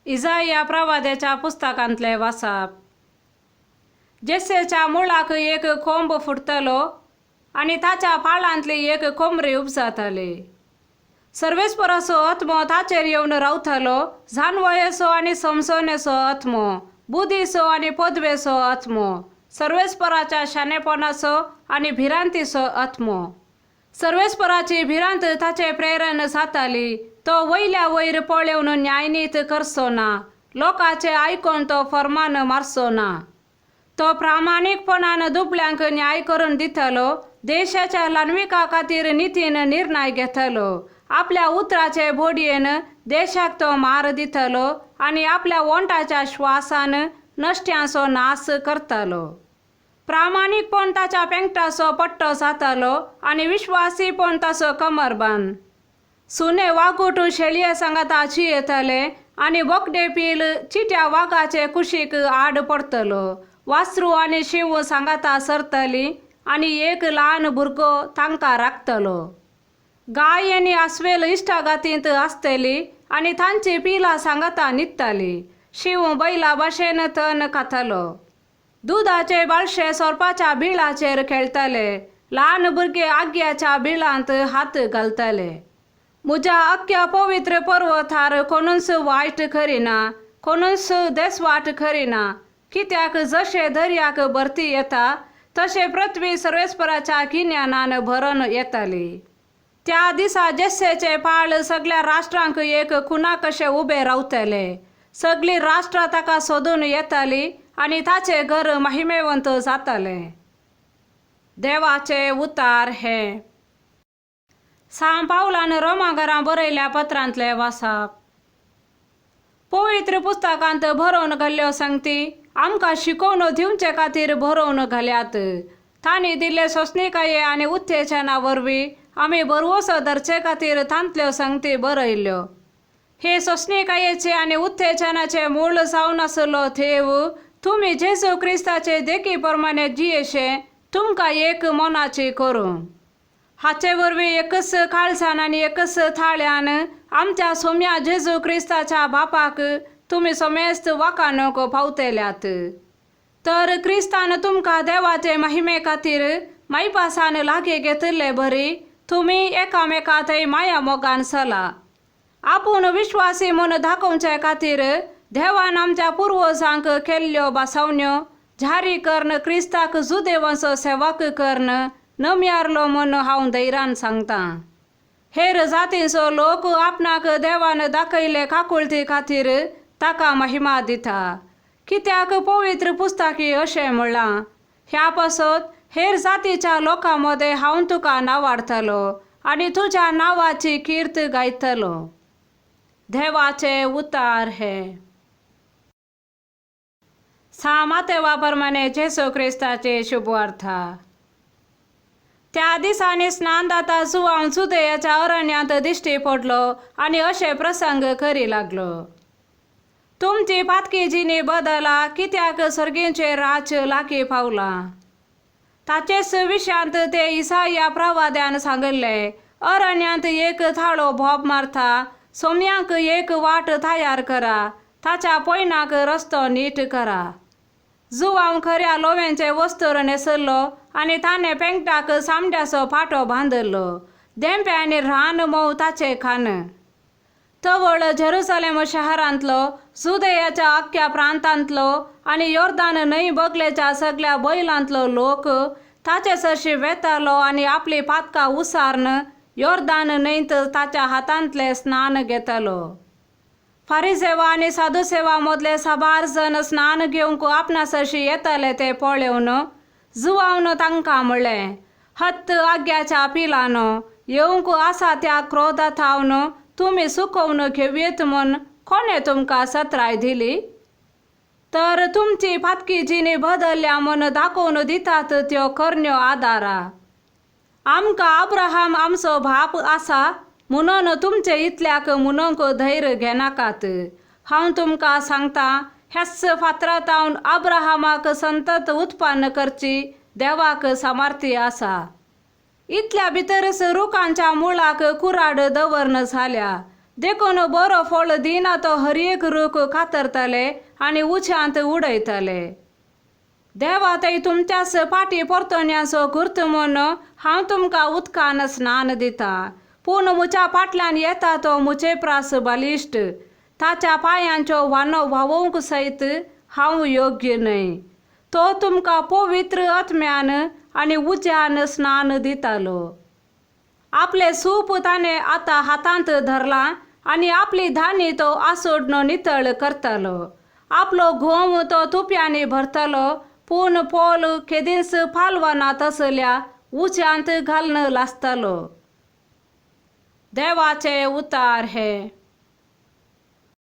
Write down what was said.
इजाया प्रवाद्याच्या पुस्तकांतलें वाचप. जेसेच्या मुळाक एक कोंब फुटतलो आनी ताच्या पाळांतली एक कोमरी उपजातली. सर्वेस्पराचो आत्मो ताचेर येवन रावतलो, जानवयेचो आनी समजणेचो आत्मो, बुद्धीचो आनी पदवेचो आत्मो, सर्वेस्पराच्या शाणेपणाचो आनी भिरांतीचो आत्मो. सर्वेस्पराची भिरांत ताचे प्रेरण जाताली. तो वयल्या वयर पळोवन न्यायनीत करचो ना, लोकांचे आयकून तो फर्मान मारचो ना. तो प्रामाणीकपणान दुबळ्यांक न्याय करून दितलो, देशाच्या ल्हानविका खातीर नितीन निर्णय घेतलो. आपल्या उतराचे बोडयेन देशाक तो मार दितलो आनी आपल्या ओंठाच्या श्वासान नश्ट्यांचो नाश करतलो. प्रामाणीकपण ताच्या पेंकटाचो पट्टो जातालो आनी विश्वासीपण ताचो कमरबंद. सुने वागूट शेळये सांगाता येतले आनी बोकडे पील चिट्या वागाचे कुशीक आड पडतलो. वासरू आनी शिंव सांगाता सरतली आनी एक ल्हान भुरगो तांकां राखतलो. गाय आनी आस्वेल इश्टागातींत आसतली आनी तांची पिलां सांगाता न्हिदतली. शिंव बैला भाशेन तण खातलो. दुदाचे बाळशे सोरपाच्या बिळाचेर खेळटले. ल्हान भुरगे आग्याच्या बिळांत हात घालतले. म्हज्या अख्ख्या पवित्र पर्वतार कोणूच वायट करिना, कोणूच देसवाट करिना. कित्याक जशें दर्याक भरती येता तशें पृथ्वी सर्वेस्पराच्या गिन्यानान भरून येतली. त्या दिसा जेस्सेचे पाळ सगळ्या राष्ट्रांक एक खुणा कशे उबे रावतले. सगळीं राष्ट्रां ताका सोदून येतली आनी ताचें घर महिमेवंत जातलें. देवाचे उतार हे. सांव पावलान रोमाघरां बरयल्या पत्रांतलें वाचप. पवित्र पुस्तकांत बरोवन घाल्ल्यो संगती आमकां शिकोवन दिवचे खातीर बरोवन घाल्यात. तांणी दिल्ले सोंसणिकाये आनी उत्तेजना वरवीं आमी भरवंसो धरचे खातीर तांतल्यो संगती बरयल्ल्यो. हे सोंसणिकायेचे आनी उत्तेजनाचे मूळ जावन आसलो देव तुमी जेजू क्रिस्ताचे देखी प्रमाणे जियेशे तुमकां एक मनाची करूं. हाचे वरवीं एकच काळजान आनी एकच थाळ्यान आमच्या सोम्या जेजू क्रिस्ताच्या बापाक तुमी समेस्त वाखाणूंक पावतल्यात. तर क्रिस्तान तुमकां देवाचे महिमे खातीर मायपासान लागीं घेतिल्ले बरी तुमी एकामेका थंय माया मोगान चला. आपूण विश्वासी म्हूण दाखोवचे खातीर देवान आमच्या पुर्वजांक केल्ल्यो भासावण्यो जारी करून क्रिस्ताक जुदेवांचो सेवक करून नमयारलो म्हूण हांव धैर्यान सांगतां. हेर जातींचो लोक आपणाक देवान दाखयल्ले काकुळटी खातीर ताका महिमा दिता. कित्याक पवित्र पुस्तकी अशें म्हणलां, ह्या पासत हेर जातीच्या लोकां मदें हांव तुका नांवाडटलो आनी तुज्या नांवाची कीर्त गायतलो. देवाचे उतार हे. सा मातेवा प्रमाणे जेजू क्रिस्ताचे शुभवार्ता. त्या दिसांनी स्नानदाता जुवांव जुदेयाच्या अरण्यांत दिश्टी पडलो आनी अशे प्रसंग करी लागलो. तुमची पातकी जिणी बदला, कित्याक सर्गींचें राज्य लागीं पावलां. ताचेच विशयांत ते इसाया प्रवाद्यान सांगिल्लें, अरण्यांत एक थाळो बोब मारता, सोम्यांक एक वाट तयार करा, ताच्या पयणाक रस्तो नीट करा. जुवांव खऱ्या लोव्यांचे वस्तूर न्हेसल्लो आनी ताणें पेंकटाक सामड्याचो पाटो बांदिल्लो. धेंपे आनी रान मोव ताचें खाण. तवळ जेरुसलेम शहरांतलो, जुदेयाच्या अख्ख्या प्रांतांतलो आनी योर्दान न्हंय बगलेच्या सगळ्या बैलांतलो लोक ताचे सरशी वेतालो आनी आपली पातकां उसारून योर्दान न्हंयत ताच्या हातांतलें स्नान घेतालो. फारिसेवा आनी साधुसेवा मदले साबार जण स्नान घेवंक आपणा सरशी येताले ते पळोवन जुवावन तांकां म्हणलें, हत्त आग्याच्या पिलानो, येवंक आसा त्या क्रोधा थावन तुमी सुकोवन घेवयेत म्हूण कोणें तुमकां सत्राय दिली? तर तुमची पातकी जिणी बदल्ल्या म्हूण दाखोवन दितात त्यो करण्यो आदारा. आमकां अब्राहम आमचो बाप आसा म्हणून तुमचे इतल्याक म्हणूंक धैर्य घेनाकात. हांव तुमकां सांगतां, ह्याच फातरांत अब्राहमाक संतत उत्पन्न करची देवाक सामर्थ्य आसा. इतल्या भितरच रुखांच्या मुळाक कुराड दवरन जाल्या. देखून बरो फळ दिना तो हर एक रूख कातरताले आनी उच्यांत उडयताले. देवा थंय तुमच्याच फाटी परतण्याचो गुर्त म्हूण हांव तुमकां उदकान स्नान दिता, पूण म्हज्या फाटल्यान येता तो म्हजे प्रास बलिश्ट, ताच्या पांयांच्यो व्हाणो व्हांवोवंक सयत हांव योग्य न्हय. तो तुमकां पवित्र आत्म्यान आनी उज्यान स्नान दितालो. आपलें सूप ताणें आतां हातांत धरलां आनी आपली धानी तो आसोडणो नितळ करतालो. आपलो घोव तो तुप्यांनी भरतालो, पूण पोल केदींच पालवना तसल्या उज्यांत घालून लासतालो. देवाचे उतार हे.